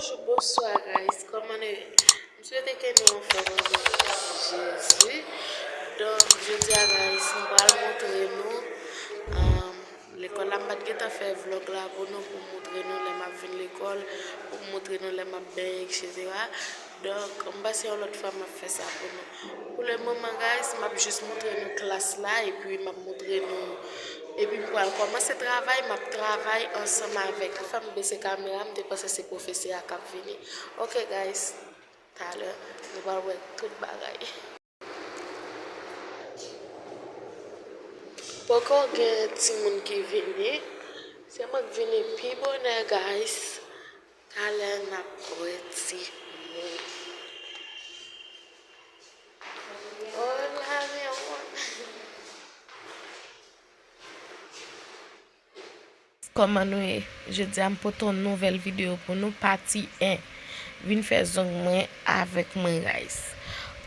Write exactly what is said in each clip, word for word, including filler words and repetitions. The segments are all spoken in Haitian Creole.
Bonjou, bonswa, guys. Kòman nou ye? M swete ke nou anfòm nan non Jezi. Donk, jodi a, guys, m pral montre nou, um, lekòl la, m pa t gentan fè vlòg la pou nou, pou m montre nou lè m ap vin lekòl, pou m montre nou lè m ap benyen, et cetera. Donk, m panse yon lòt fwa m ap fè sa pou nou. Pou le moman, guys, m ap jis montre nou klas la, epi m ap montre nou, epi m pral kòmanse travay, m ap travay ansanm avèk. Fè m bese kamera, m te panse se pwofesè a k ap vini. Ok, guys, talè, nou pral wè tout bagay. Poko gen timoun ki vini. Se mwen k vini pi bonè, guys. Talè n ap wè timoun. Hola, mi amor. Kòman nou ye? Jodi a m pote yon nouvèl videyo pou nou, pati en. Vin fè zong mwen avèk mwen, guys.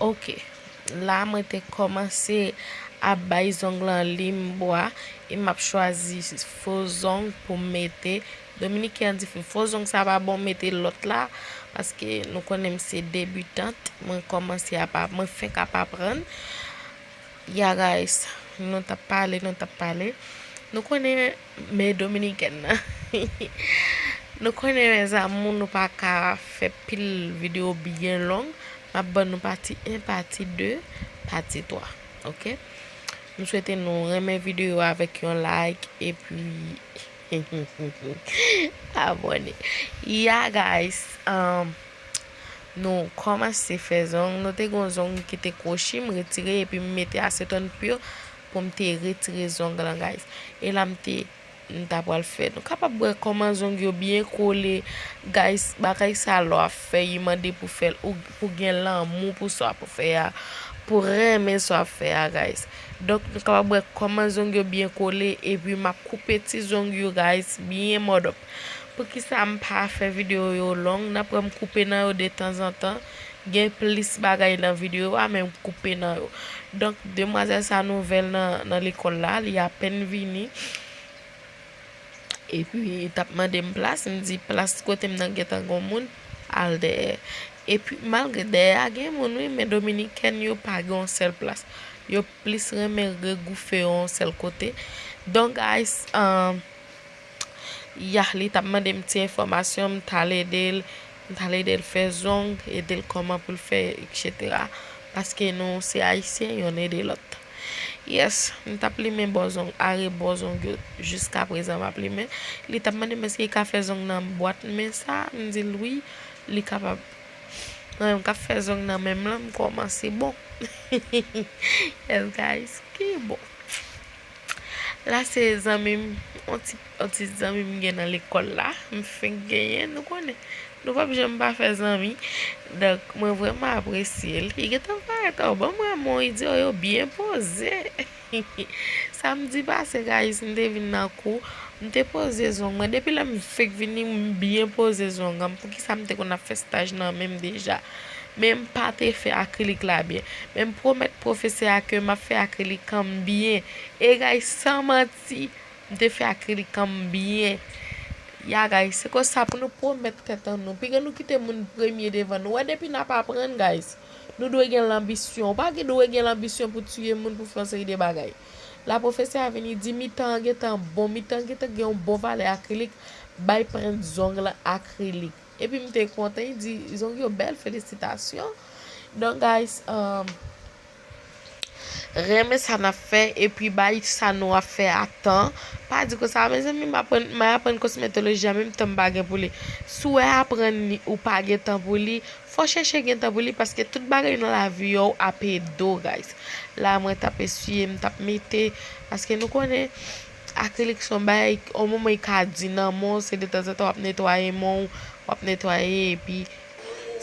Ok. La, mwen te kòmanse ap bay zong lan lim bwa e m ap chwazi fo zong pou m mete. Dominiken an di fo zong sa pa bon, mete lòt la, paske nou konnen m se debitant, mwen kòmanse ap, ap, mwen fenk ap aprann. Ya, guys, nou t ap pale, nou t ap pale. Nou konnen men dominikèn nan. Nou konnen, mes amours, nou pa ka fè pil videyo byen long. M ap ban nou pati en, pati de, pati twa. Ok? M swete nou renmen videyo avèk yon like, epi abòne. Ya, guys, um, nou kòmanse fè zong. Nou te gon zong ki te kwochi, m retire epi m mete aseton pur pou m te retire zong lan, guys. E la m te, m ta pral fè. Nou kapab wè kòman zong yo byen kole, guys. Bagay sa lè w ap fè, li mande pou fè l, ou pou gen lanmou pou sa w ap fè a, pou renmen sa w ap fè a, guys. Donk, nou kapab wè kòman zong yo byen kole, epi m ap koupe ti zong yo, guys, byen mòdòp. Poukisa m pa fè videyo yo long? N ap wè m koupe nan yo detanzantan. Gen plis bagay nan videyo a, men m koupe nan yo. Donk, demwazèl sa nouvèl nan, nan lekòl la, li apèn vini. Epi, li t ap mande m plas, m di plas kote m nan gentan gon moun, al dèyè. Epi, malgre dèyè a gen moun, wi, men dominikèn yo pa gen yon sèl plas. Yo plis renmen regoufe yo yon sèl kote. Donk, guys, um, ya, li t ap mande m ti enfòmasyon, m t al ede l, m t al ede l fè zong, ede l kòman pou l fè, et cetera. Paske nou se Ayisyen, yonn ede lòt. Yes, m t ap limen bò zong, arebò zong yo, jiskaprezan m ap limen. Li t ap mande m èske li ka fè zong nan bwat men sa, m di l wi, li kapab. Mwen menm k ap fè zong nan men m lan, m kòmanse bon. Yes, guys, ki bon. La se zanmi m, yon ti, yon ti zanmi m gen nan lekòl la, m fenk genyen, nou konnen. Nou p ap janm pa fè zanmi. Donk, mwen vrèman apresye l. Li gentan parèt, oh, ban m wè men w, li di, oh, yo byen poze. Samdi pase, guys, m te vin nan kou, m te poze zong mwen. Depi lè m fenk vini, m byen poze zong an. Poukisa m te konn ap fè staj nan men m deja? Men m pa te fè akrilik la byen. Men m pwomèt pwofesè a ke m ap fè akrilik an m byen. E, guys, san manti, m te fè akrilik an m byen. Ya, guys, se konsa pou nou pwomèt tèt an nou. Piga nou kite moun premye devan nou. Wè, depi n ap aprann, guys, nou dwe gen lanbisyon. Ou pa gen dwe gen lanbisyon pou tiye moun, pou fè yon seri de bagay. La pwofesè a vini di mitan an gentan bon, mitan an gentan gen yon bon valè akrilik, bay pent zong lan akrilik. Epi m te kontan, li di zong yo bèl, felisitasyon. Donk, guys, um, renmen sa n ap fè, epi bay sa nou ap fè a tan. Pa di konsa, mezanmi, m aprann, m aprann kosmetoloji an menm tan m pa gen pou li. Si w wè aprann li, ou pa gen tan pou li, fò w chèche gen tan pou li, paske tout bagay nan lavi yo ap ede w, guys. La, mwen t ap eswiye, m t ap mete, paske nou konnen, akrilik se yon bagay, yon moman li ka di nan men w, se detanzantan w ap netwaye men w, w ap netwaye, epi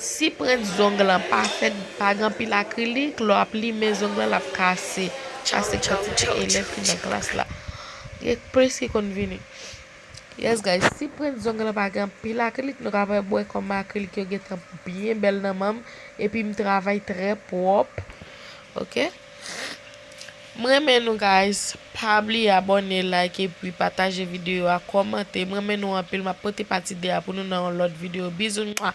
si pent zong lan pa fèt, pa gen anpil akrilik, lè w ap limen zong lan, l ap kase. Sa se kantite elèv ki nan klas la. Gen plis ki konn vini. Yes, guys, si pent zong lan pa gen anpil akrilik, nou kapab wè kòman akrilik yo gentan byen bèl nan men m, epi m travay trè pwòp. Ok? M renmen nou, guys. Pa bliye abòne, like epi pataje videyo a, kòmante. M renmen nou anpil. M ap pote pati de a pou nou nan yon lòt videyo. Bizou, mwa.